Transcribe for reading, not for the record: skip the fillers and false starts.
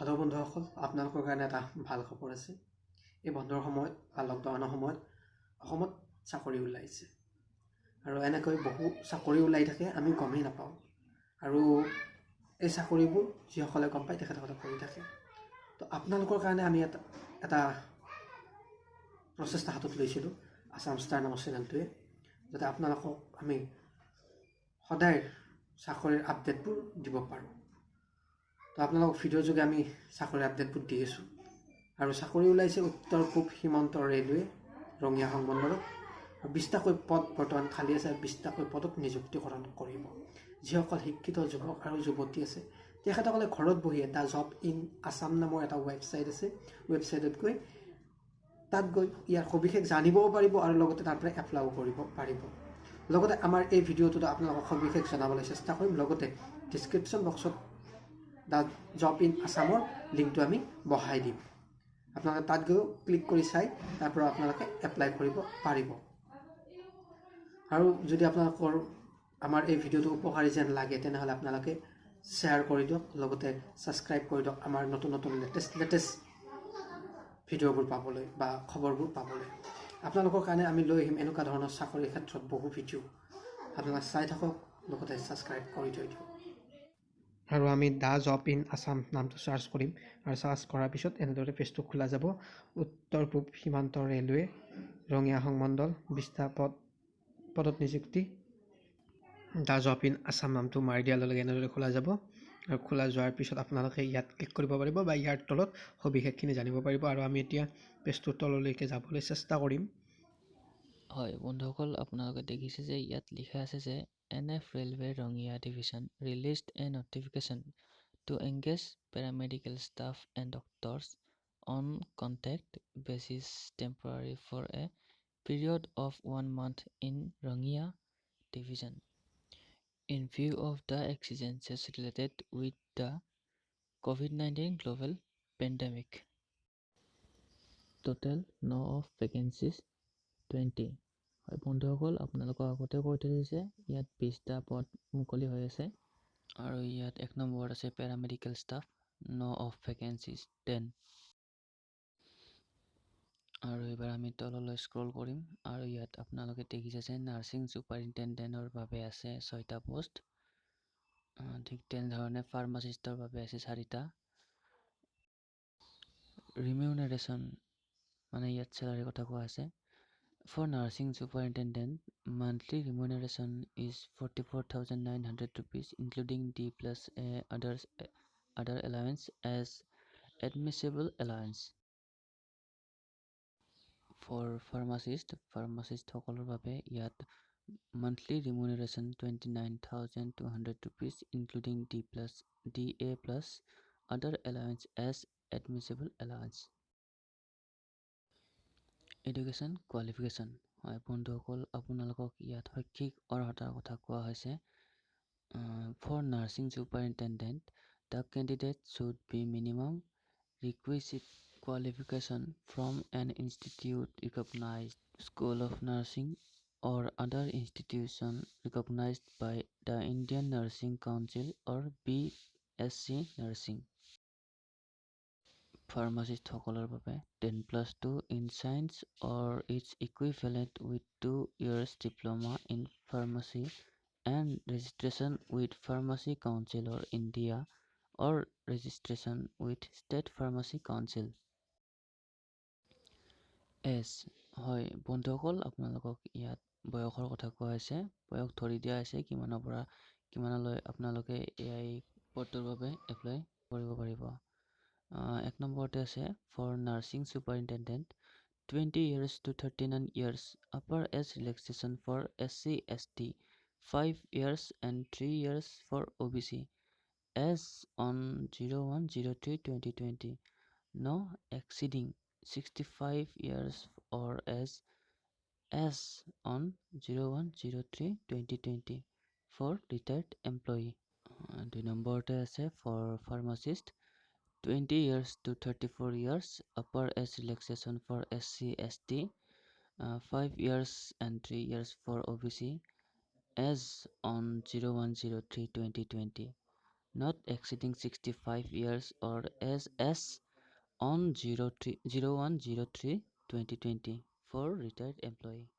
Hello' বন্ধুসকল, আপোনালোকৰ কাৰণে এটা ভাল খবৰ আছে। এই বন্ধৰ সময়ত বা লকডাউনৰ সময়ত অসমত চাকৰি ওলাইছে আৰু এনেকৈ বহু চাকৰি ওলাই থাকে, আমি গমেই নাপাওঁ। আৰু এই চাকৰিবোৰ যিসকলে গম পায়, তেখেতসকলে কৰি থাকে। তো আপোনালোকৰ কাৰণে আমি এটা এটা প্ৰচেষ্টা হাতত লৈছিলোঁ আছাম ষ্টাৰ নামৰ চেনেলটোৱে, যাতে আপোনালোকক আমি সদায় চাকৰিৰ আপডেটবোৰ দিব পাৰোঁ। তো আপোনালোকক ভিডিঅ'ৰ যোগে আমি চাকৰিৰ আপডেটবোৰ দি আছোঁ। আৰু চাকৰি ওলাইছে উত্তৰ পূব সীমান্ত ৰেলৱে ৰঙিয়া সংমণ্ডলত। 20টাকৈ পদ বৰ্তমান খালী আছে আৰু 20টাকৈ পদত নিযুক্তিকৰণ কৰিব। যিসকল শিক্ষিত যুৱক আৰু যুৱতী আছে, তেখেতসকলে ঘৰত বহিয়ে the job in Assam নামৰ এটা ৱেবছাইট আছে, ৱেবছাইটত গৈ তাত গৈ ইয়াৰ সবিশেষ জানিবও পাৰিব আৰু লগতে তাৰ পৰা এপ্লাইও কৰিব পাৰিব। লগতে আমাৰ এই ভিডিঅ'টোত আপোনালোকক সবিশেষ জনাবলৈ চেষ্টা কৰিম। লগতে ডিছক্ৰিপশ্যন বক্সত the job in আছামৰ লিংকটো আমি বহাই দিম। আপোনালোকে তাত গৈও ক্লিক কৰি চাই তাৰ পৰা আপোনালোকে এপ্লাই কৰিব পাৰিব। আৰু যদি আপোনালোকৰ আমাৰ এই ভিডিঅ'টো উপকাৰী যেন লাগে, তেনেহ'লে আপোনালোকে শ্বেয়াৰ কৰি দিয়ক, লগতে ছাবস্ক্ৰাইব কৰি দিয়ক আমাৰ নতুন নতুন লেটেষ্ট লেটেষ্ট ভিডিঅ'বোৰ পাবলৈ বা খবৰবোৰ পাবলৈ। আপোনালোকৰ কাৰণে আমি লৈ আহিম এনেকুৱা ধৰণৰ চাকৰিৰ ক্ষেত্ৰত বহু ভিডিঅ'। আপোনালোকে চাই থাকক, লগতে ছাবস্ক্ৰাইব কৰি থৈ দিয়ক। আৰু আমি the job in Assam নামটো চাৰ্চ কৰিম আৰু চাৰ্চ কৰাৰ পিছত এনেদৰে পেজটো খোলা যাব। উত্তৰ পূব সীমান্ত ৰেলৱে ৰঙিয়া সংমণ্ডল, 20টা পদত নিযুক্তি। The job in Assam নামটো মাৰি দিয়াৰ লগে লগে এনেদৰে খোলা যাব আৰু খোলা যোৱাৰ পিছত আপোনালোকে ইয়াত ক্লিক কৰিব পাৰিব বা ইয়াৰ তলত সবিশেষখিনি জানিব পাৰিব। আৰু আমি এতিয়া পেজটোৰ তললৈকে যাবলৈ চেষ্টা কৰিম। হয় বন্ধুসকল, আপোনালোকে দেখিছে যে ইয়াত লিখা আছে যে NF Railway Rangia Division released a notification to engage paramedical staff and doctors on contract basis temporary for a period of one month in Rangia Division in view of the exigencies related with the COVID-19 global pandemic. Total no of vacancies 20. হয় বন্ধুসকল, আপোনালোকক আগতে কৈ থৈছে, ইয়াত 20টা পদ মুকলি হৈ আছে। আৰু ইয়াত এক নম্বৰত আছে paramedical staff, no of vacancies 10। আৰু এইবাৰ আমি তললৈ স্ক্ৰল কৰিম আৰু ইয়াত আপোনালোকে দেখিছে যে নাৰ্ছিং ছুপাৰিণ্টেণ্ডেণ্টৰ বাবে আছে ছয়টা পোষ্ট। ঠিক তেনেধৰণে ফাৰ্মাচিষ্টৰ বাবে আছে চাৰিটা। ৰিমিউনাৰেশ্যন মানে ইয়াত চেলাৰীৰ কথা কোৱা আছে। For nursing superintendent, monthly remuneration is ₹44,900, including D plus A, others, other allowance as admissible allowance. For pharmacist, ফাৰ্মাচিষ্টসকলৰ বাবে ইয়াত monthly remuneration ₹29,200, including D plus DA plus other allowance as admissible allowance. Education qualification. হয় বন্ধুসকল, আপোনালোকক ইয়াত শৈক্ষিক অৰ্হতাৰ কথা কোৱা হৈছে। For nursing superintendent, the candidate should be minimum requisite qualification from an institute recognized school of nursing or other institution recognized by the Indian Nursing Council or BSc Nursing. ফাৰ্মাচিষ্টসকলৰ বাবে 10+2 in science or its equivalent with 2 years diploma in pharmacy and registration with Pharmacy Council of India or registration with State Pharmacy Council. Age. হয় বন্ধুসকল, আপোনালোকক ইয়াত বয়সৰ কথা কোৱা হৈছে। বয়স ধৰি দিয়া হৈছে কিমানৰ পৰা কিমানলৈ আপোনালোকে এই পদটোৰ বাবে এপ্লাই কৰিব পাৰিব। এক নম্বৰতে আছে for nursing superintendent, 20 years to 39 years, upper age relaxation for SC ST 5 years and 3 years for OBC, as on 01/03/2020, no exceeding 65 years or as on 01/03/2020 for retired employee. দুই নম্বৰতে আছে for pharmacist, 20 years to 34 years, upper age relaxation for SC ST 5 years and 3 years for OBC, as on 01/03/2020. Not exceeding 65 years or as on 03 01 03 2020 for retired employee.